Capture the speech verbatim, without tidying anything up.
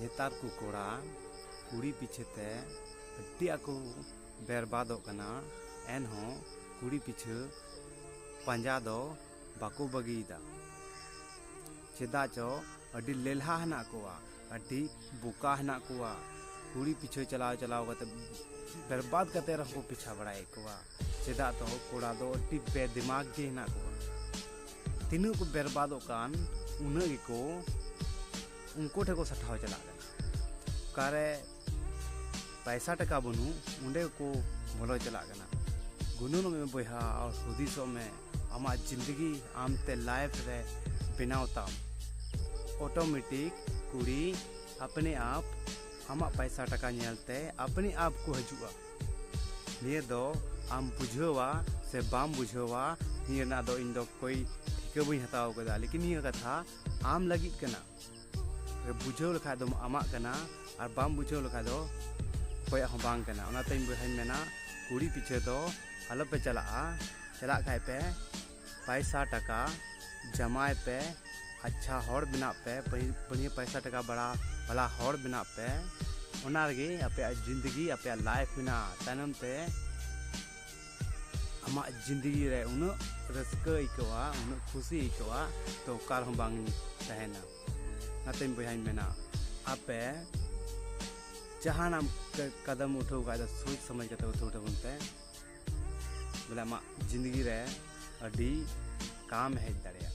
ᱱᱮᱛᱟᱨ ᱠᱚ ᱠᱚᱲᱟ ᱠᱩᱲᱤ ᱯᱤᱪᱷᱟᱹ ᱛᱮ ᱟᱹᱰᱤ ᱟᱸᱴ ᱠᱚ ᱵᱮᱨᱵᱟᱫᱚᱜ ᱠᱟᱱᱟ, ᱮᱱᱦᱚᱸ ᱠᱩᱲᱤ ᱯᱤᱪᱷᱟᱹ ᱯᱟᱸᱡᱟ ᱫᱚ ᱵᱟᱠᱚ ᱵᱟᱹᱜᱤᱭᱮᱫᱟ᱾ ᱪᱮᱫᱟᱜ ᱪᱚ ᱟᱹᱰᱤ ᱞᱮᱞᱦᱟ ᱦᱮᱱᱟᱜ ᱠᱚᱣᱟ, ᱟᱹᱰᱤ ᱵᱚᱠᱟ ᱦᱮᱱᱟᱜ ᱠᱚᱣᱟ᱾ ᱠᱩᱲᱤ ᱯᱤᱪᱷᱟᱹ ᱪᱟᱞᱟᱣ ᱪᱟᱞᱟᱣ ᱠᱟᱛᱮ, ᱵᱮᱨᱵᱟᱫ ᱠᱟᱛᱮ ᱨᱮᱦᱚᱸ ᱠᱚ ᱯᱤᱪᱷᱟ ᱵᱟᱲᱟᱭᱮᱫ ᱠᱚᱣᱟ᱾ ᱪᱮᱫᱟᱜ ᱛᱚ ᱠᱚᱲᱟ ᱫᱚ ᱟᱹᱰᱤ ᱵᱮᱫᱤᱢᱟᱜᱽ ᱜᱮ ᱦᱮᱱᱟᱜ ᱠᱚᱣᱟ᱾ ᱛᱤᱱᱟᱹᱜ ᱠᱚ ᱵᱮᱨᱵᱟᱫᱚᱜ ᱠᱟᱱ, ᱩᱱᱟᱹᱜ ᱜᱮᱠᱚ ᱩᱱᱠᱩ ᱴᱷᱮᱱ ᱠᱚ ᱥᱟᱴᱷᱟᱣ ᱪᱟᱞᱟᱜ ᱠᱟᱱᱟ᱾ ᱚᱠᱟᱨᱮ ᱯᱟᱭᱥᱟ ᱴᱟᱠᱟ ᱵᱟᱹᱱᱩᱜ, ᱚᱸᱰᱮ ᱠᱚ ᱵᱚᱞᱚ ᱪᱟᱞᱟᱜ ᱠᱟᱱᱟ᱾ ᱜᱩᱱᱟᱹᱱᱚᱜ ᱢᱮ ᱵᱚᱭᱦᱟ, ᱟᱨ ᱦᱩᱫᱤᱥᱚᱜ ᱢᱮ, ᱟᱢᱟᱜ ᱡᱤᱱᱫᱮᱜᱤ ᱟᱢᱛᱮ ᱞᱟᱭᱤᱯᱷ ᱨᱮ ᱵᱮᱱᱟᱣ ᱛᱟᱢ᱾ ᱚᱴᱳᱢᱮᱴᱤᱠ ᱠᱩᱲᱤ ᱟᱯᱱᱮ ᱟᱯ ᱟᱢᱟᱜ ᱯᱟᱭᱥᱟ ᱴᱟᱠᱟ ᱧᱮᱞᱛᱮ ᱟᱯᱱᱮ ᱟᱯ ᱠᱚ ᱦᱤᱡᱩᱜᱼᱟ᱾ ᱱᱤᱭᱟᱹ ᱫᱚ ᱟᱢ ᱵᱩᱡᱷᱟᱹᱣᱟ ᱥᱮ ᱵᱟᱢ ᱵᱩᱡᱷᱟᱹᱣᱟ, ᱱᱤᱭᱟᱹ ᱨᱮᱱᱟᱜ ᱫᱚ ᱤᱧ ᱫᱚ ᱠᱳᱭ ᱴᱷᱤᱠᱟᱹ ᱵᱟᱹᱧ ᱦᱟᱛᱟᱣ ᱠᱟᱫᱟ, ᱞᱮᱠᱤᱱ ᱱᱤᱭᱟᱹ ᱠᱟᱛᱷᱟ ᱟᱢ ᱞᱟᱹᱜᱤᱫ ᱠᱟᱱᱟ᱾ ᱵᱩᱡᱷᱟᱹᱣ ᱞᱮᱠᱷᱟᱡ ᱫᱚ ᱟᱢᱟᱜ ᱠᱟᱱᱟ, ᱟᱨ ᱵᱟᱢ ᱵᱩᱡᱷᱟᱹᱣ ᱞᱮᱠᱷᱟᱡ ᱫᱚ ᱚᱠᱚᱭᱟᱜ ᱦᱚᱸ ᱵᱟᱝ ᱠᱟᱱᱟ᱾ ᱚᱱᱟᱛᱮ ᱤᱧ ᱵᱚᱭᱦᱟᱧ ᱢᱮᱱᱟ, ᱠᱩᱲᱤ ᱯᱤᱪᱷᱟᱹ ᱫᱚ ᱟᱞᱚᱯᱮ ᱪᱟᱞᱟᱜᱼᱟ᱾ ᱪᱟᱞᱟᱜ ᱠᱷᱟᱡ ᱯᱮ ᱯᱟᱭᱥᱟ ᱴᱟᱠᱟ ᱡᱟᱢᱟᱭ ᱯᱮ, ᱟᱪᱪᱷᱟ ᱦᱚᱲ ᱵᱮᱱᱟᱜ ᱯᱮ, ᱵᱟᱹᱲᱤ-, ᱵᱟᱹᱲᱤᱭᱟᱹ ᱯᱟᱭᱥᱟ ᱴᱟᱠᱟ ᱵᱟᱲᱟ ᱵᱟᱞᱟ ᱦᱚᱲ ᱵᱮᱱᱟᱜ ᱯᱮ᱾ ᱚᱱᱟ ᱨᱮᱜᱮ ᱟᱯᱮᱭᱟᱜ ᱡᱤᱱᱫᱮᱜᱤ, ᱟᱯᱮᱭᱟᱜ ᱞᱟᱭᱤᱯᱷ ᱢᱮᱱᱟᱜᱼᱟ᱾ ᱛᱟᱭᱱᱚᱢ ᱛᱮ ᱟᱢᱟᱜ ᱡᱤᱱᱫᱮᱜᱤ ᱨᱮ ᱩᱱᱟᱹᱜ ᱨᱟᱹᱥᱠᱟᱹ ᱟᱹᱭᱠᱟᱹᱜᱼᱟ, ᱩᱱᱟᱹᱜ ᱠᱷᱩᱥᱤ ᱟᱹᱭᱠᱟᱹᱜᱼᱟ, ᱛᱚ ᱚᱠᱟ ᱨᱮᱦᱚᱸ ᱵᱟᱝ ᱛᱟᱦᱮᱱᱟ᱾ ᱚᱱᱟᱛᱮᱧ ᱵᱚᱭᱦᱟᱧ ᱢᱮᱱᱟ, ᱟᱯᱮ ᱡᱟᱦᱟᱱᱟᱜ ᱠᱟ-, ᱠᱟᱫᱟᱢ ᱩᱴᱷᱟᱹᱣ ᱠᱷᱟᱡ ᱫᱚ ᱥᱳᱪ ᱥᱚᱢᱚᱡᱽ ᱠᱟᱛᱮ ᱩᱴᱷᱟᱹᱣ ᱛᱟᱵᱚᱱ ᱯᱮ, ᱵᱚᱞᱮ ᱟᱢᱟᱜ ᱡᱤᱱᱫᱮᱜᱤ ᱨᱮ ᱟᱹᱰᱤ ᱠᱟᱢ ᱦᱮᱡ ᱫᱟᱲᱮᱭᱟᱜᱼᱟ᱾